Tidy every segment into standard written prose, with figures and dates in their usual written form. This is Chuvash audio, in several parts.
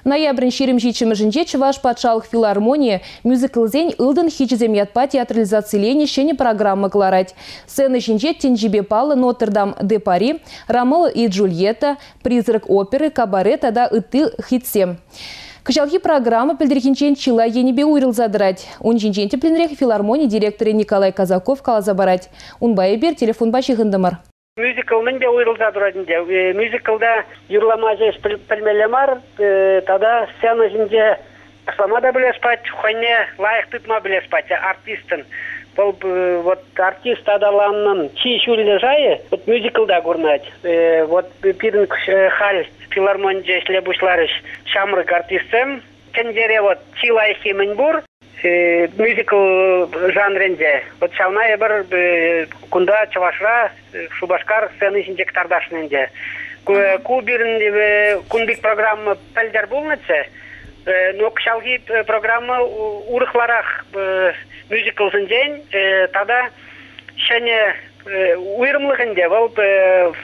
Ноябрӗн 27-мӗшӗнче Чӑваш патшалӑх филармонийӗ мюзиклсен ылтӑн хичӗсем ятпа театрализациленӗ ҫӗнӗ программа кӑларать. Сцена ҫинче тӗнчипе паллӑ Нотр-Дам-де-Пари, Ромео и Джульетта, Призрак оперы, Кабаре тата ытти хитсем. Кӑҫалхи программа пӗлтӗрхинчен чылай енӗпе уйрӑлса тӑрать. Ун ҫинчен тӗплӗнрех филармони директорӗ Николай Казаков каласа парать. Унпа эпир телефонпа ҫыхӑнтӑмӑр. Мюзикл мӗнпе уйрӑлса тӑрать ӗнтӗ? Мюзиклта юрлама ҫеҫ пӗлмелле мар, тата сцена ҫинче ташлама та пӗлес пать, хӑйне лайӑх тытма пӗлес пать артистӑн. Вӑл вот артист аталаннӑн чи ҫӳллӗ шайӗ вот мюзиклта курӑнать. Вот пирӗн халь филармонинче ӗҫле пуҫларӗҫ ҫамрӑк артистсем. Тӗнчере вот чи лайӑххи мӗн пур, мюзикл жанрӗнче. Вот ҫавна эпир кунта Чӑвашра Шупашкар сцени ҫинче кӑтартасшӑн ӗнтӗ. Ку пирӗн кун пек программа пӗлтӗр пулнӑччӗ. Но кӑҫалхи программа урӑхларах мюзиклсенчен тата ҫӗнӗ уйрӑмлӑх ӗнтӗ. Вӑл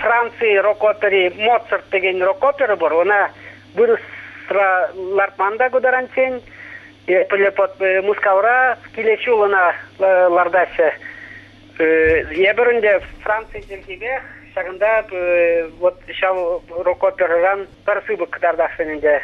Франци рок-опери Моцарт текен рок-опера пур. Ӑна вырӑсра лартман та ку таранччен. Мускавра килес ҫул ӑна лартаҫҫӗ. Эпир ӗнтӗ Франци чӗлхипех ҫакӑнта вот ҫав рок-оперӑран пӗр сыпӑк кӑтартасшӑн ӗнтӗ.